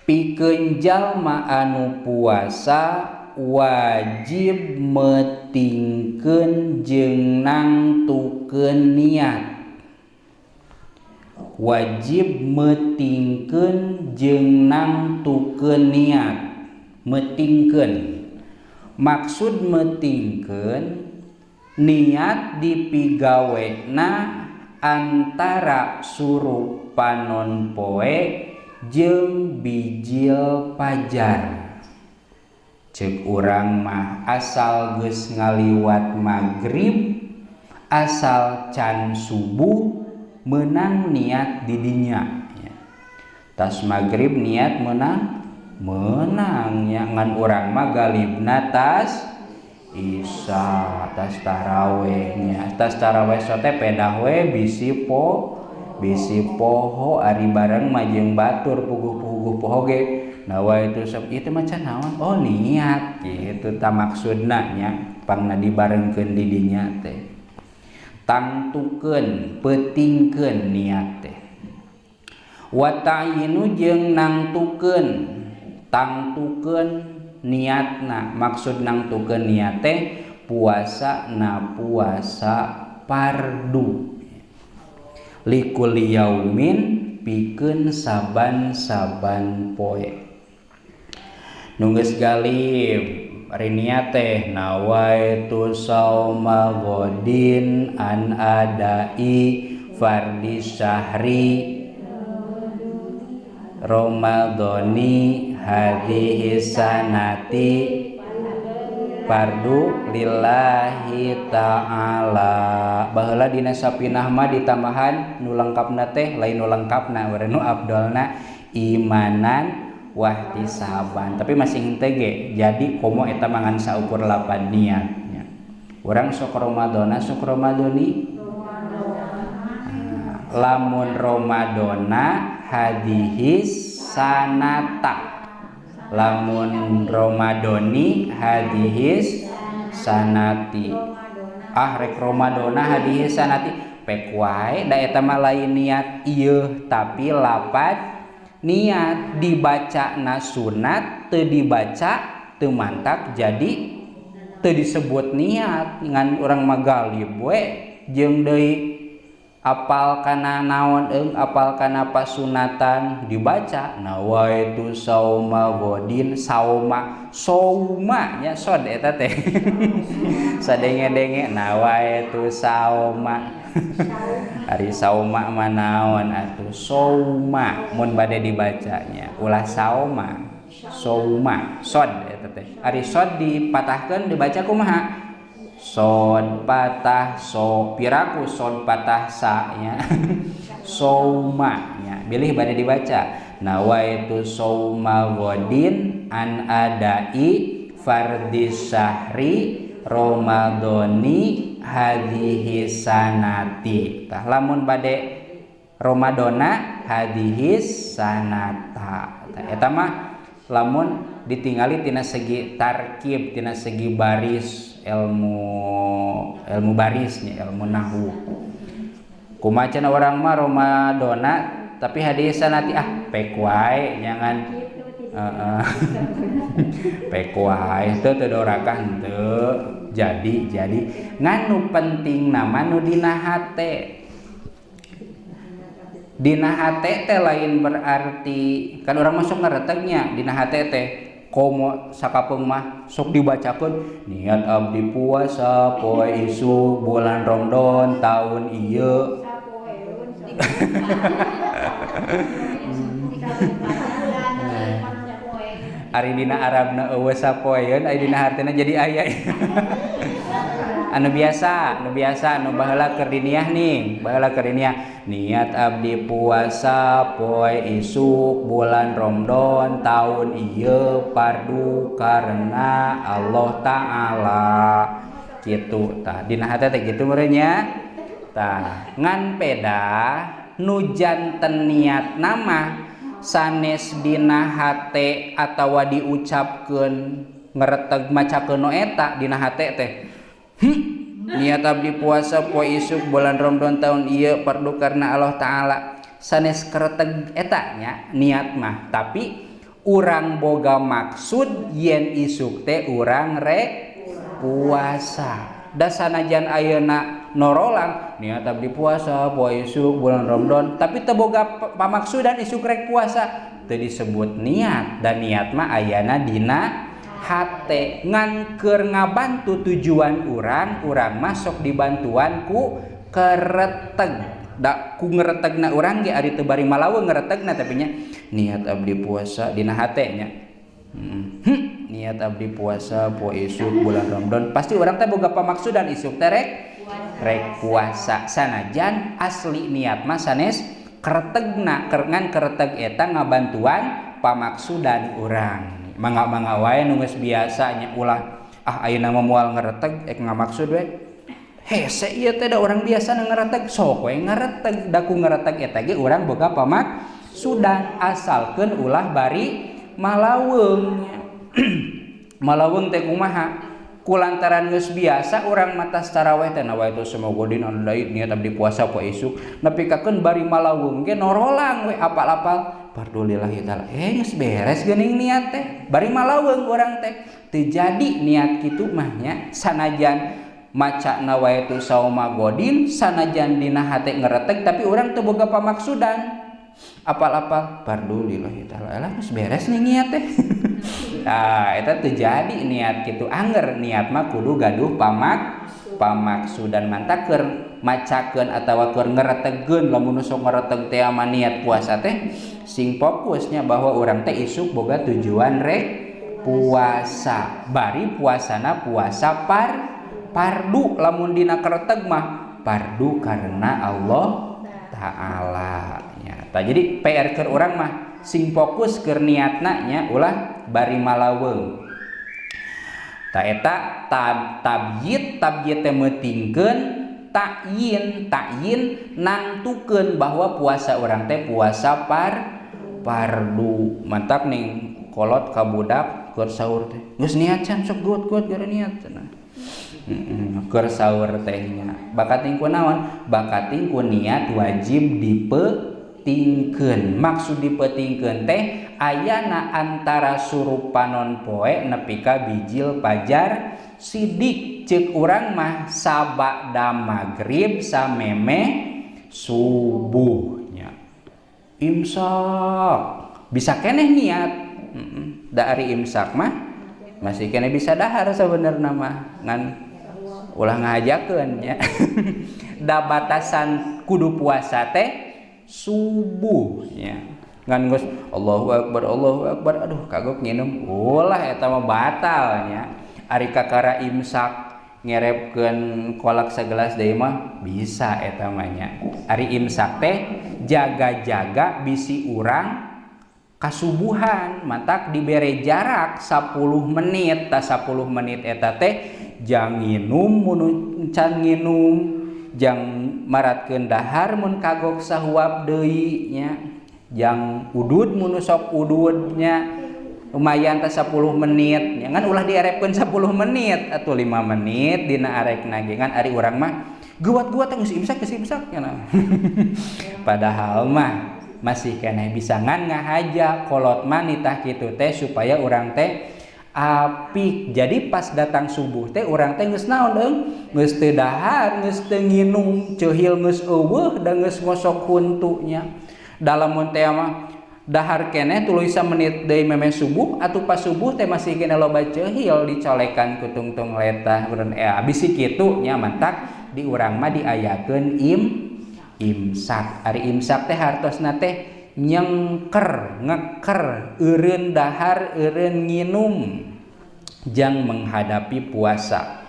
Pikeun jalma anu puasa wajib metingkeun jeung nangtukeun niat. Wajib metingkeun jeung nangtukeun niat. Metingkeun maksud metingkeun niat dipigawena antara surup panon poe jeung bijil pajar. Cek urang mah asal geus ngaliwat magrib asal can subuh menang niat didinya. Tas magrib niat menang menang nya, ngan urang mah galibna tas isya tas taraweh nya. Tas taraweh sote pedah we bisi po bisi poho ari bareng mah jeung batur puguh-puguh poho ge nawaitu sok ieu teh macan naon, oh niat gitu ta maksudna nya, pangna dibarengkeun di dinya teh tangtukeun peutingkeun niat teh. Wa ta'yinu jeung nangtukeun tangtukeun niatna, maksud nangtukeun niat teh puasa na puasa fardu likuli yaumin pikeun saban-saban poe. Nu geus galib ari niat teh nawaitu sauma ghadin an adai fardi syahri Ramadhani hadhihi sanati fardu lillahi ta'ala. Baheula dina sapinah mah ditambahan nu lengkapna teh lain nu lengkapna we nu abdolna imanan wahtisaban, tapi masih henteu ge jadi komo eta mangan saukur lapan niatnya. Urang sok Ramadhana sok Ramadhani, lamun Ramadhana hadhihi sanata, lamun Ramadhani hadhihi sanati. Ah rek Ramadhana hadhihi sanati pek wae da eta mah lain niat ieu tapi lapat niat dibaca na sunat teu dibaca teu mantak jadi teu disebut niat. Ngan urang mah galib we jeung deui apal kana naon eung apal kana pasunatan dibaca nawaitu sauma ghadin sauma sauma nya sod eta teh sadenge-denge nawaitu sauma ari sauma mah naon atuh sauma mun bade dibacanya ulah sauma sauma sod eta teh. Ari sod dipatahkeun dibaca kumaha? Sod patah so piraku sod patah sa nya sauma nya bilih bade dibaca nawaitu sauma ghadin an adai fardi syahri Ramadhani hadhihi sanati. Tah lamun bade Ramadhana hadhihi sanata. Tah eta mah lamun ditingali tina segi tarkib tina segi baris ilmu barisnya ilmu nahwu. Kumaha cenah urang mah Ramadhana tapi hadis sanati ah pek wae nyangan heeh pek wae teu teu dorakah henteu. Jadi ngan nu penting nama nu dina hate. Dina hate teh lain berarti kan urang masuk ngaretegnya dina hate teh komo sakapeung mah sok dibacakeun niat abdi puasa poe isuk bulan Ramadan tahun ieu. Ari dina Arabna eueuh sapoeun ari dina hartina jadi aya. Anu biasa, anu biasa anu baheula keur diniah nih, baheula keur diniah niat abdi puasa poe isuk bulan Ramadan tahun ieu fardu karena Allah Ta'ala kitu tah dina hate teh kitu meureun nya. Tah ngan peda nu janten niat nama sanes dina hate atawa diucapkeun ngereteg macakeun nu eta dina hate teh niat abdi puasa poe isuk bulan Ramadan tahun ieu fardu karena Allah Ta'ala sanes kereteg eta nya niat mah, tapi Urang boga maksud yen isuk teh urang rek puasa. Da sanajan ayeuna norolang niat abdi puasa poe isuk bulan Ramadan tapi teu boga pamaksudan isuk rek puasa teu disebut niat. Dan niat mah ayana dina hate ngan keur ngabantu tujuan urang, urang masuk dibantuan ku kereteg. Da ku ngeretegna urang ge ari teu bari malaweung ngeretegna tapi nya niat abdi puasa dina hate nya. Niat abdi puasa poe isuk bulan Ramadan pasti urang teh boga pamaksudan isuk teh rek puasa sanajan asli niat mah sanes keretegna ngan kereteg eta ngabantuan pamaksudan urang. Mangga-mangga wae nu geus biasa nya ulah ah ayeuna mah moal ngereteg ek ngamaksud we. Hese ieu teh da urang biasa ngereteg sok we ngereteg da ku ngereteg eta ge urang boga pamaksudan asalkeun ulah bari malaweung. Malaweung teh kumaha? Kulantaran geus biasa urang matas taraweh teh nawaitu semoga din anu dait niat abdi puasa poe isuk nepikakeun bari malaweung ge norolang we apal-apal pardulillahi taala geus beres geuning niat teh bari malaweung urang teh teu jadi niat kitu mah nya sanajan maca nawaitu sauma godin sanajan dina hate ngereteg tapi urang teu boga pamaksudan apal-apal pardulillahi taala lah geus beres nih niat teh. Nah, eta teu jadi niat kitu anger niat mah kudu gaduh pamaksudan mantak keur macakeun atawa keur ngeretegeun lamun sok ngereteg teh mah niat puasa teh sing fokusnya bahwa urang teh isuk boga tujuan rek puasa bari puasana puasa pardu lamun dina kereteg mah pardu karena Allah Ta'ala nya. Tah jadi PR keur urang mah sing fokus keur niatna nya ulah bari malaweung. Ta eta tabyid tabyid teh meutingkeun ta'yin ta'yin nangtukeun bahwa puasa urang teh puasa pardu. Mantak ning kolot ka budak keur sahur teh geus niat can sok guot-guot gara niat cenah. Keur sahur teh nya bakating ku naon? Bakating ku niat wajib dipetingkeun. Maksud dipetingkeun teh ayana antara surup panon poe nepi ka bijil pajar sidik ceuk urang mah sabada magrib sameme subuhnya. Imsak bisa keneh niat. Da ari imsak mah masih keneh bisa dahar sebenarnya mah ngan ulah ngajakeun nya. Da batasan kudu puasa teh subuh nya. Ngan geus Allahu akbar aduh kagok nginum ulah eta mah batal nya. Ari kakara imsak ngerepkeun kolak segelas deui mah bisa eta mah nya. Ari imsak teh jaga-jaga bisi urang kasubuhan matak dibere jarak 10 menit ta 10 menit eta teh jang nginum mun can nginum jang maratkeun dahar mun kagok sahuap deui nya jang udud mun sok udud nya lumayan teh 10 menit nya ngan ulah dierepkeun 10 menit atuh 5 menit dina arekna ge ngan ari urang mah guat-guat teh geus imsak nya. Padahal mah masih keneh bisa ngan ngahaja kolot mah nitah kitu teh supaya urang teh apik. Jadi pas datang subuh teh urang teh geus naon deung geus teu dahar geus teu nginum ceuhil geus eueuh da geus ngosok huntunya. Dalamun teh mah dahar keneh tuluy samenit deui memeh subuh atuh pas subuh teh masih keneh loba ceuhil dicolekan ku tungtung letah urang bisi kitu nya mantak di urang mah diayakeun imsak. Ari imsak teh hartosna teh nyengker ngeker eureun dahar eureun nginum jang menghadapi puasa.